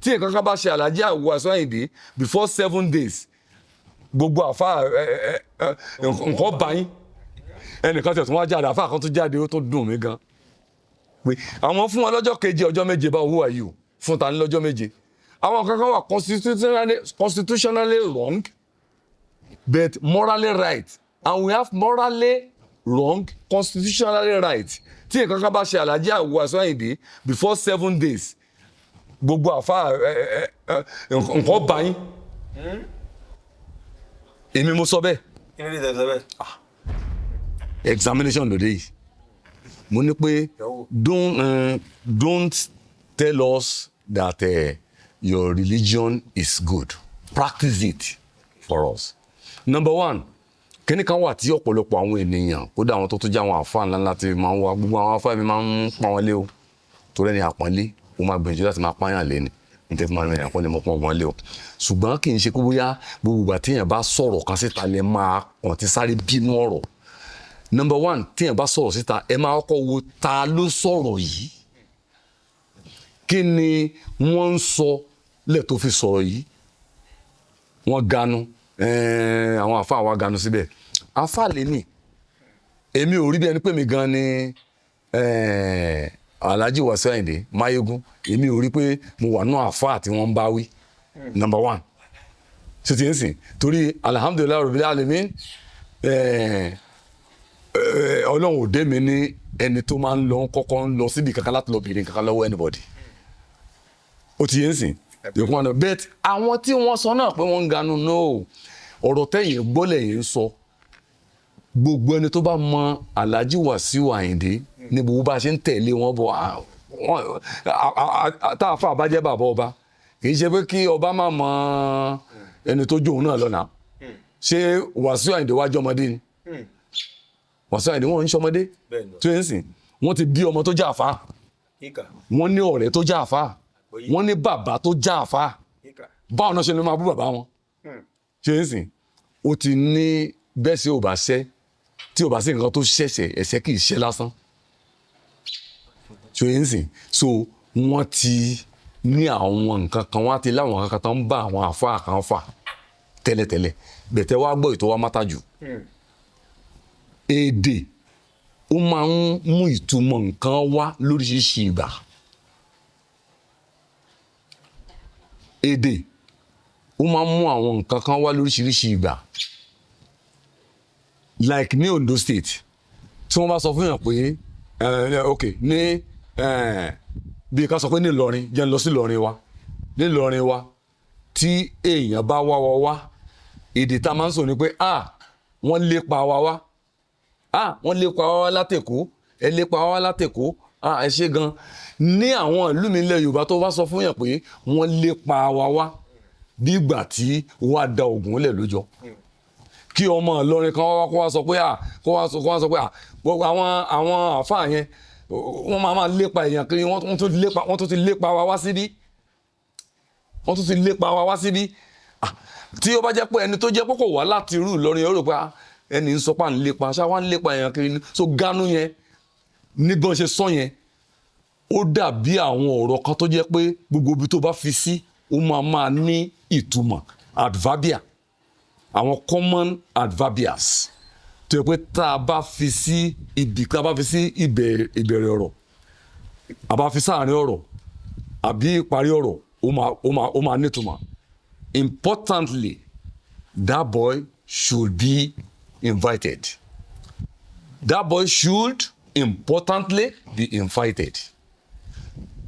Tí nǹkan kan bá ṣe Alhaji Wasiu Ayinde before 7 days, gbogbo àfa ẹ ẹ ẹ nǹkan bá yín. Ẹnìkan tẹ̀ tún wá jáde, àfa kan tún jáde, ó tún dùn mí gan pé àwọn fún wọn lọ́jọ́ keje, ọjọ́ 7 bá, who are you fún ta ní lọ́jọ́ 7? Àwọn kankan wà constitutionally wrong but morally right, and we have morally wrong, constitutionally right. Tí nǹkan kan bá ṣe Alhaji Wasiu Ayinde before 7 days, gbogbo àfa ẹ ẹ ẹ nǹkan bá yín. Èmi mo sọ bẹ́ẹ̀. Kí ló dé tẹ̀ sọ bẹ́ẹ̀? Examination lòdì yìí, mo ní pé don't tell us that your religion is good, practice it for us. Number one, kíní kan wà tí ọ̀pọ̀lọpọ̀ àwọn ènìyàn, kódà àwọn tó tún jẹ́ àwọn àfa ńlá ńlá tí máa ń wá, gbogbo àwọn àfa mi máa ń pọ́n wọn lé o, torí ẹni àpọ́nlé, ó máa gbìyànjú láti máa pààyàn lé ni nítorí fún mi àpọ́nlé, mo pọ́n wọn lé o. Ṣùgbọ́n kì í ṣe kó bóyá gbogbo ìgbà téèyàn bá sọ̀rọ̀ kan síta lè máa kàn ti sáré bínú ọ̀rọ̀. Number one, téèyàn bá sọ̀rọ̀ síta, ẹ máa kọ́kọ́ wo ta ló sọ̀rọ̀ yìí, kí ni wọ́n ń sọ lẹ̀ tó fi sọ̀rọ̀ yìí. Wọ́n ganu, àwọn àfa wa ganu síbẹ̀. Àfa lèmi, èmi ò rí bí ẹni pé mi gan ni Alhaji Wasiu Ayinde Mayegun. Èmi ò rí pé mo wà nù àfa tí wọ́n ń bá wí. Number one, ṣe ti ń sìn torí alhamdulillahi rabbil alamin, Ọlọ́run ò dé mi ní ẹni tó máa ń lọ kọ́kọ́ ń lọ síbi kankan láti lọ bèrè kankan lọ́wọ́ anybody. Ó ti yé ń sìn yòókù wọn bẹ́ẹ̀. Àwọn tí wọ́n sọ náà pé wọ́n ń ganu, no, ọ̀rọ̀ tẹ̀yìn gbọ́lẹ̀ yìí ń sọ. Gbogbo ẹni tó bá mọ Alhaji Wasiu Ayinde ní gbogbo bá a ṣe ń tẹ̀lé wọn bọ̀, tá a fà bá jẹ́ bàbá ọba, kì í ṣe pé kí ọba má mọ ẹni tó jóun náà lọ́nà. Ṣé Wasiu Ayinde wájú ọmọdé ni? Wasiu Ayinde wọn ń ṣọmọdé. Tó yẹn sìn, wọ́n ti bí ọmọ tó jẹ́ àfa, wọ́n ní ọ̀rẹ́ tó jẹ́ àfa, wọ́n ní bàbá tó jẹ́ àfa. Báwọn náà ṣe lè máa bú bàbá wọn? Ṣe ń sìn, ó ti ní bẹ́ẹ̀ sí ò bá ṣẹ́, tí ò bá sí nǹkan tó ṣẹ̀ṣẹ̀, ẹ̀ṣẹ̀ kì í ṣe lásán. Ṣe ń sìn, so wọ́n ti ní àwọn nǹkan kan, wọ́n á ti láwọn nǹkan kan tó ń bá àwọn àfa kan fà tẹ́lẹ̀tẹ́lẹ̀ bẹ̀tẹ̀. Wá gbọ́ ìtọ́wá mátà jù, èdè ó máa ń mú ìtumọ̀ nǹkan wá lóríṣiríṣi ìgbà. Èdè ó máa ń mú àwọn nǹkan kan wá lóríṣiríṣi ìgbà. Like ní Ondo State, tí wọ́n bá sọ fún yàn pé ok, ní bí ká sọ pé ní Ìlọrin, jẹ́ ń lọ sí Ìlọrin wa, ní Ìlọrin wa, tí èèyàn bá wá wa wá, èdè tá a máa ń sọ ni pé, "Ah, wọ́n lépa wa wá. Ah, wọ́n lépa wa wá látẹ̀kọ́. Ẹ lépa wa wá látẹ̀kọ́. Ah, ẹ ṣe gan." Ní àwọn ìlú mi ilẹ̀ Yorùbá, tó bá sọ fún yàn pé wọ́n lépa wa wá, bí ìgbà tí wọ́n á da ògùn lẹ̀ lójọ́, kí ọmọ Ìlọrin kan wá kó wá sọ pé à kó wá sọ pé à gbogbo àwọn àáfàá yẹn, wọ́n máa lépa èèyàn kiri, wọ́n tún ti lépa wa wá síbí, wọ́n tún ti lépa wa wá síbí. Ah, tí ó bá jẹ́ pé ẹni tó jẹ́ pé kò wá láti irú Ìlọrin yẹn, ó rò pé, ah, ẹni ń sọ pé à ń lépa ṣá wá ń lépa èèyàn kiri ni. So ganu yẹn, ní bọ́n ṣe sọ yẹn, ó dàbí àwọn ọ̀rọ̀ kan tó jẹ́ pé gbogbo ibi tó bá fi sí, ó máa máa ní ìtumọ̀. Adverbia, àwọn common adverbials tó yẹ pé tá a bá fi sí ibi, tá a bá fi sí ìbẹ̀rẹ̀ ọ̀rọ̀, a bá fi sáàrin ọ̀rọ̀ àbí ìparí ọ̀rọ̀, ó máa nítumọ̀. Importantly, that boy should be invited. That boy should importantly be invited.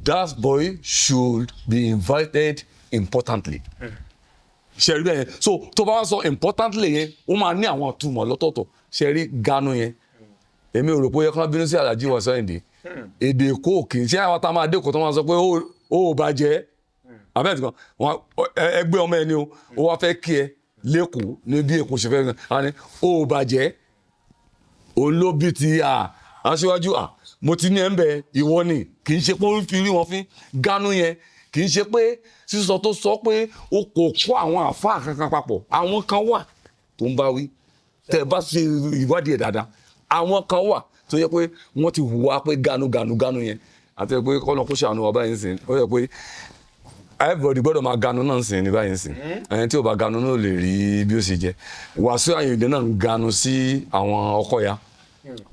That boy should be invited importantly. Ṣe rí bẹ́ẹ̀ yẹn? So tó bá wá sọ importantly yẹn, ó máa ní àwọn àtúmọ̀ lọ́tọ̀ọ̀tọ̀. Ṣe rí ganu yẹn, èmi ò rò pé ó yẹ kí wọ́n bínú sí Alhaji Wasiu Ayinde. Èdè Èkó kì í ṣe àwọn tá a máa dé Èkó tó máa sọ pé ó ò bàjẹ́ abẹ́ẹ̀ tí kan ẹgbẹ́ ọmọ ẹni o, ó wá fẹ́ kí ẹ lẹ́kọ̀ọ́ ní bí Èkó ṣe fẹ́ á ní ó ò bàjẹ́ olóbi ti à aṣíwájú à mo ti ní ẹ ń bẹ ìwọ ni. Kì í ṣe pé ó fi rí wọn fín. Ganu yẹn, kì í ṣe pé sísọ tó sọ pé ó kò kó àwọn àáfàá kankan papọ̀. Àwọn kan wà tó ń bá wí. Tẹ ẹ bá ṣe ìwádìí ẹ̀ dáadáa, àwọn kan wà tó yẹ pé wọ́n ti hùwà pé ganu ganu ganu yẹn, àti pé kọ́nà kó ṣàánú wa báyìí sìn. Ó yẹ pé Everybody gbọ́dọ̀ máa ganu náà sìn ní báyìí sìn. Ẹni tí ò bá ganu náà lè rí bí ó ṣe jẹ. Wàsíù Àyìndé náà ń ganu sí àwọn ọkọ ya,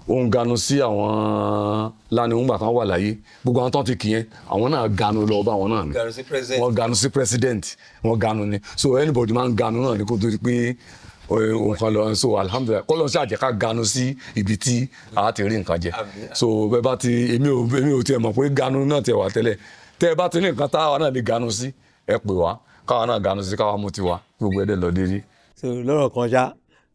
ó ń ganu sí àwọn lánìí ńgbà kan wà láyé. Gbogbo àwọn tó ti kì yẹn, àwọn náà ganu lọ bá àwọn náà ni. Ganu sí president. Wọ́n ganu sí president, wọ́n ganu ni. So anybody máa ń ganu náà ni kó tó di pé nǹkan lọ. So alhamdulillahi, kọ́ ló ń ṣàjẹ́ ká ganu sí ibi tí a ti rí nǹkan jẹ. Àmín. So bẹ́ẹ̀ bá ti èmi ò tiẹ̀ mọ̀ pé ganu náà tiẹ̀ wà tẹ́lẹ̀. Tẹ́ ẹ bá ti ní nǹkan táwa náà lè ganu sí, ẹ pè wá, káwa náà ganu sí, káwa mú tiwa, gbogbo ẹ̀ dẹ̀ lọ déédéé. So lọ́rọ̀ kan ṣá,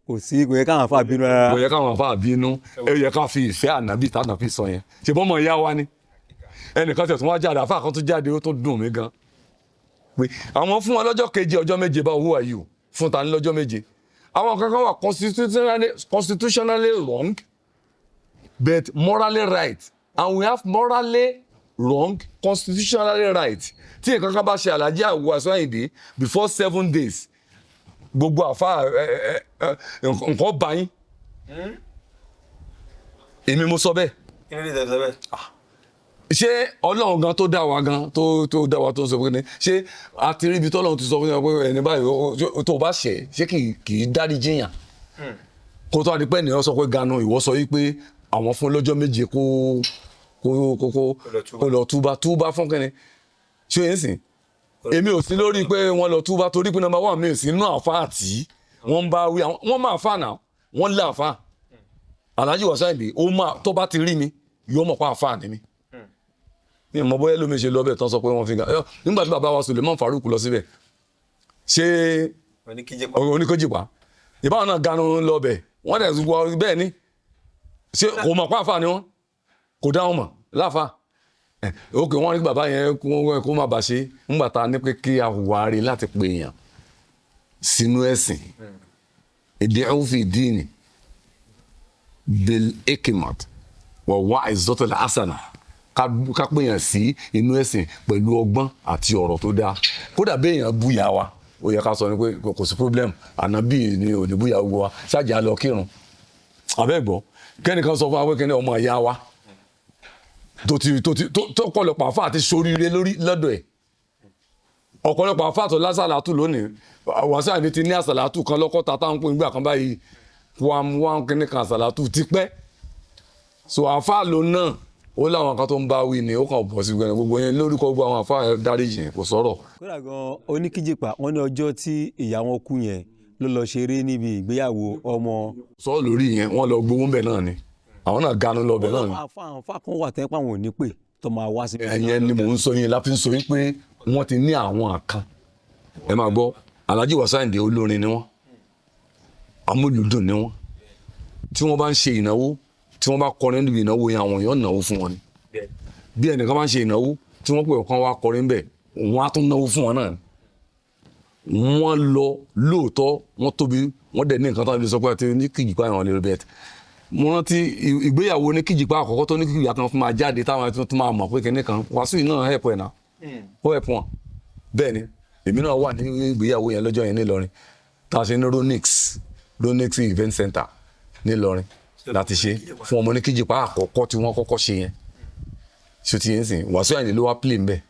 kò sí, kò yẹ káwọn afa bínú rárá. Kò yẹ káwọn afa bínú. Ẹ yẹ ká fi ìfẹ́ ànábì tànàbí sọ yẹn. Ṣe bọ́ mọ̀ ìyá wa ni ẹnìkan tẹ̀ tún wá jáde, àfa kan tún jáde, ó tún dùn mí gan pé àwọn fún wọn lọ́jọ́ keje, ọjọ́ 7 bá who are you fún ta ní lọ́jọ́ 7. Àwọn kankan wà constitutionally wrong but morally right, and we have morally wrong, constitutionally right. Tí nǹkan kan bá ṣe Alhaji Wasiu Ayinde before 7 days, gbogbo àfa ẹ ẹ ẹ nǹkan bá yín. Èmi mo sọ bẹ́ẹ̀. Kí ló dé tẹ̀ sọ bẹ́ẹ̀? Ṣé Ọlọ́run gan tó dá wa gan tó dá wa tó ń sọ pé ní ṣé a ti rí ibi tó Ọlọ́run ti sọ fún wa pé ẹni báyìí tó o bá ṣẹ̀, ṣé kì í dárí jiyàn kó tó a di pé ènìyàn sọ pé ganu? Ìwọ sọ yìí pé àwọn fún lọ́jọ́ 7 kó lọ túbá. Kó lọ túbá. Túbá fún kẹ́ni? Ṣé o yẹn sìn? Èmi ò sí lórí pé wọ́n lọ túbá, torí pé number one, mi ò sí nínú àfa àti wọ́n ń bá wí. Wọ́n máa fà náà, wọ́n lé àfa Alhaji Wasiu Ayinde. Ó máa tó bá ti rí mi, yóò mọ̀ pé àfa ni mi. Mi ò mọ bóyá lómi ṣe lọ bẹ́ẹ̀ tán sọ pé wọ́n fi ga. Nígbà tí bàbá wa Suleiman Farouk lọ síbẹ̀, ṣé Oníkíjìpá. Oníkójìpá ìbáwọn náà ganu lọ bẹ̀, wọ́n dẹ̀ wọ bẹ́ẹ̀ ni. Ṣé kò mọ̀ pé àfa ni wọ́n? Kò dá wọn mọ̀ láfa. Ok, wọ́n ní bàbá yẹn kó má bàa ṣe ńgbà tá a ní pé kí a hùwà rí láti pè èèyàn sínú ẹ̀sìn. Èdè òfin díìnì bil ikimat wà wá ìzọ́tò lásánà, ká pèèyàn sí inú ẹ̀sìn pẹ̀lú ọgbọ́n àti ọ̀rọ̀ tó dáa. Kódà béèyàn búya wa, ó yẹ ká sọ ni pé kò sí problem, ànábì ni ò ní búya gbogbo wa, ṣáàjà lọ kírun. Àbẹ́gbọ́ kẹ́nìkan sọ fún wa pé kẹ́ni ọmọ ìyá wa tó ti tó ti tó tó ọ̀pọ̀lọpọ̀ àfa àti soríire lórí lọ́dọ̀ ẹ̀, ọ̀pọ̀lọpọ̀ àfa tó lásàlátù lónìí. Wasiu Ayinde ti ní àsàlátù kan lọ́kọ́ta táwọn pè nígbà kan báyìí, wàm wàm kíní kan àsàlátù tipẹ́. So àfa ló náà ó láwọn kan tó ń bá wí ni, ó kàn bọ̀ sí gbogbo yẹn lórúkọ gbogbo àwọn àfa dáríjì, kò sọ̀rọ̀. Kódà gan, Oníkíjìpá, wọn ní ọjọ́ tí ìyá wọn kú yẹn ló lọ ṣeré níbi ìgbéyàwó ọmọ. Sọ lórí yẹn, wọ́n lọ gbowó ńbẹ náà ni, àwọn náà ganu lọ bẹ náà ni. Àfa kan wà tẹ́ pé àwọn ò ní pè tó máa wá sí. Ẹ̀yẹn ni mò ń sọ yín la fi ń sọ yín pé wọ́n ti ní àwọn kan. Ẹ máa gbọ́, Alhaji Wasiu Ayinde, olórin ni wọ́n, amúlùdùn ni wọ́n. Tí wọ́n bá ń ṣe ìnáwó, tí wọ́n bá kọrin níbi ìnáwó yẹn, àwọn èèyàn náwó fún wọn ni. Bí ẹnìkan bá ń ṣe ìnáwó tí wọ́n pè ọ̀kan wá kọrin bẹ̀, wọ́n á tún náwó fún wọn náà. Wọ́n lọ lóòótọ́, wọ́n tóbi, wọ́n dẹ̀ ní nǹkan tó ń sọ pé àti ní kìjìpá ìwọ̀n lè bẹ́ẹ̀. Mo rántí ìgbéyàwó ní kìjìpá àkọ́kọ́ tó ní kìjìpá kan fún máa jáde táwọn tó máa mọ̀ pé kinní kan Wàsíù yìí náà help ẹ̀ náà, ó help wọn. Bẹ́ẹ̀ ni èmi náà wà ní ìgbéyàwó yẹn lọ́jọ́ yẹn nílọrin, tá a ṣe ní Ronix Event Center nílọrin láti ṣe fún ọmọ ní kìjìpá àkọ́kọ́ tí wọ́n kọ́kọ́ ṣe yẹn. Ṣé ti yẹn sìn? Wàsíù Àyìndé ló wá play ńbẹ̀.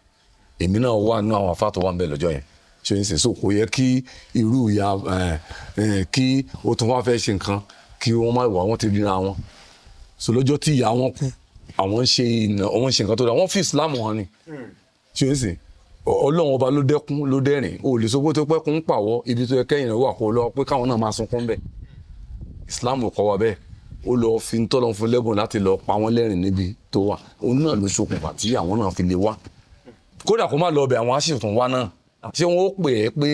Èmi náà wà nínú àwọn afá tó wà ńbẹ̀ lọ́jọ́ yẹn. Ṣé yẹn sìn? So kò yẹ kí irú ìyá ẹ ẹ kí ó tún wá fẹ́ ṣe nǹkan kí wọ́n má wà. Wọ́n ti ríra wọn. So lọ́jọ́ tí ìyá wọn kú, àwọn ń ṣe ìnà, wọ́n ń ṣe nǹkan tó dáa, wọ́n fi Islam hàn ni. Ṣé yẹn sìn? Ọlọ́run ọba ló dẹ́kun ló dẹ́rìn. O lè sọ pé tó pẹ́ kún pàwọ́ ibi tó yẹ kẹ́yìn rẹ̀ wà kó lọ pé káwọn náà máa sunkún bẹ́ẹ̀. Islam ò kọ́ wa bẹ́ẹ̀. Ó lọ fi ń tọ́lọ́ fún lẹ́bùn láti lọ pa wọ́n lẹ́rìn níbi tó wà. Òun náà ló ṣokùnfà tí àwọn náà fi lè wá. Kódà kó má lọ ọbẹ̀, àwọn á sì tún wá náà. Ṣé wọn ó pè é pé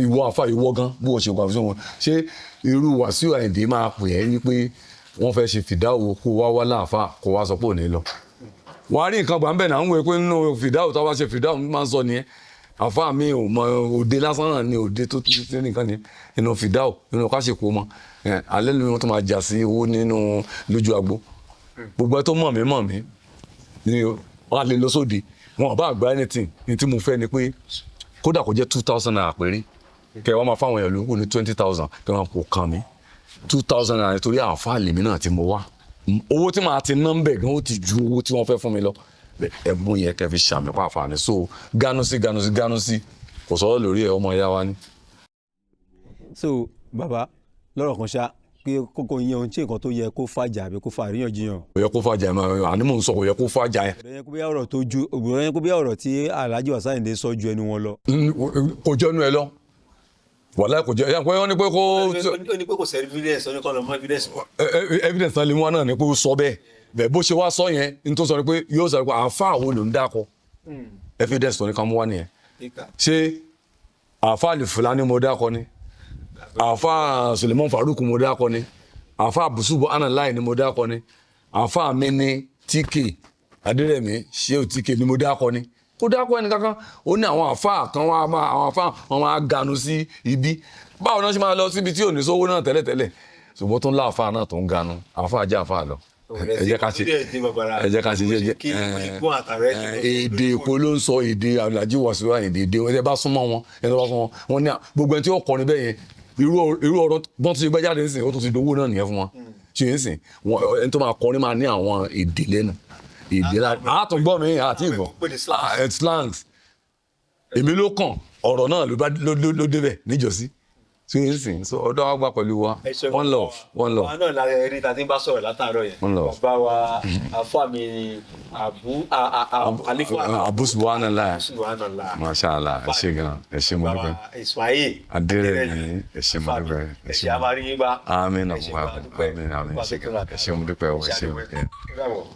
ìwọ àfa, ìwọ gan bó o ṣe wà fún wọn? Ṣé irú Wàsíù Àyìndé máa pè é wípé wọ́n fẹ́ ṣe fìdáwò, kó wá wá láàfà, kó wá sọ pé ò ní lọ? Wàá rí nǹkan gbà ń bẹ̀ náà ń wò pé nínú fìdáwò tó wá ṣe fìdáwò máa ń sọ nìyẹn. Àfa mi ò mọ òde lásán náà ni, òde tó ti nìkan ni nínú fìdáwò, nínú káṣíkò mọ alẹ́ lómi wọn tó máa jà sí owó nínú lójú agbo. Gbogbo ẹ tó mọ̀ mí mọ̀ mí ni wọ́n á lè lọ sóde, wọn bá gba anything. Ní tí mo fẹ́ ni pé kódà kó jẹ́ ₦2,000 péré, kẹ wọ́n máa fáwọn èèyàn lóko ní 20,000, kẹ wọ́n kò kàn mí ₦2,000, torí àáfàá lèmi náà tí mo wá. Owó tí màá ti ná ń bẹ̀ gan ó ti ju owó tí wọ́n fẹ́ fún mi lọ. Ẹ̀mú yẹn kẹ́ fi ṣàmì pàfàní. So ganu sí ganu sí ganu sí, kò sọ̀rọ̀ lórí ẹ̀, ọmọ ìyá wa ni. So bàbá, lọ́rọ̀ kan ṣá, pé kókó yẹn ohun tí nǹkan tó yẹ kó fàjà àbí kó fa àríyànjiyàn. Kò yẹ kó fàjà ẹ̀ máa, àní mò ń sọ, kò yẹ kó fàjà ẹ̀. Ọ̀rọ̀ yẹn kó bí ọ̀rọ̀ tó ju, ọ̀rọ̀ yẹn kó bí ọ̀rọ̀ tí Alhaji Wasiu Ayinde sọ ju ẹnu wọn lọ. Kò jẹ́nu ẹ lọ, wàláhì kò jẹ́ ẹ̀ pé wọ́n ní pé kó. Ó ní pé kò sí evidence, ó ní kọ́ lọ mọ́ evidence. Evidence náà lè mú wa náà ni pé ó sọ bẹ́ẹ̀ bẹ́ẹ̀. Bó ṣe wá sọ yẹn ní tó sọ ni pé yóò sọ pé àáfàá wo ló ń dákọ, evidence tó ní ká mú wá nìyẹn. Ṣé àáfàá lè Fúlàní mo dákọ ni, àáfàá Suleiman Farouk mo dákọ ni, àáfàá Busubu Analai ni mo dákọ ni, àáfàá mi ni TK Adérẹ̀mí Ṣéhù TK ni mo dákọ ni? Kó dákọ ẹni kankan. Ó ní àwọn àáfàá kan wá máa, àwọn àáfàá wọn máa ganu sí ibi. Báwo náà ṣe máa lọ síbi tí ò ní sówó náà tẹ́lẹ̀tẹ́lẹ̀? Ṣùgbọ́n tó ń lá àáfàá náà tó ń ganu, àáfàá jẹ́ àáfàá lọ. Ẹ jẹ́ ká ṣe, ẹ jẹ́ ká ṣe jẹ́jẹ́. Èdè Èkó ló ń sọ, èdè Alhaji Wasiu Ayinde, èdè ẹ bá súnmọ́ wọn, ẹ bá súnmọ́ wọn ní gbogbo ẹni tí ó kọrin bẹ́ẹ̀ yẹn, irú ọ̀rọ̀ bọ́n tó ṣe gbẹ́jáde nísìnyí, ó tún ti dowó náà nìyẹn fún wọn. Ṣe ń sìn ẹni tó máa kọrin máa ní àwọn èdè lẹ́nu, èdè la àtúngbọ́ mi àti ìgbọ́ slangs. Èmi ló kàn ọ̀rọ̀ náà ló débẹ̀ níjọ́sí. Ṣe ń sìn so ọ̀dọ́ wa gbà pẹ̀lú wa. One love, one love. Àwọn náà la ẹni tá a ti ń bá sọ̀rọ̀ látàárọ̀ yẹn. One love. Bàbá wa àfọ mi Abu Khalifa Abu Subhanallah. Subhanallah. Masha Allah, ẹ ṣé gan, ẹ ṣé, mo dúpẹ́. Ismail Adérẹ̀mí, ẹ ṣé, mo dúpẹ́, ẹ ẹ ṣé. ṣé, a máa rí yín bá. Àmín, Ẹ ṣé, àmín, àmín, àmín, ẹ ṣé gan, ẹ ṣé, mo dúpẹ́, ẹ ṣé.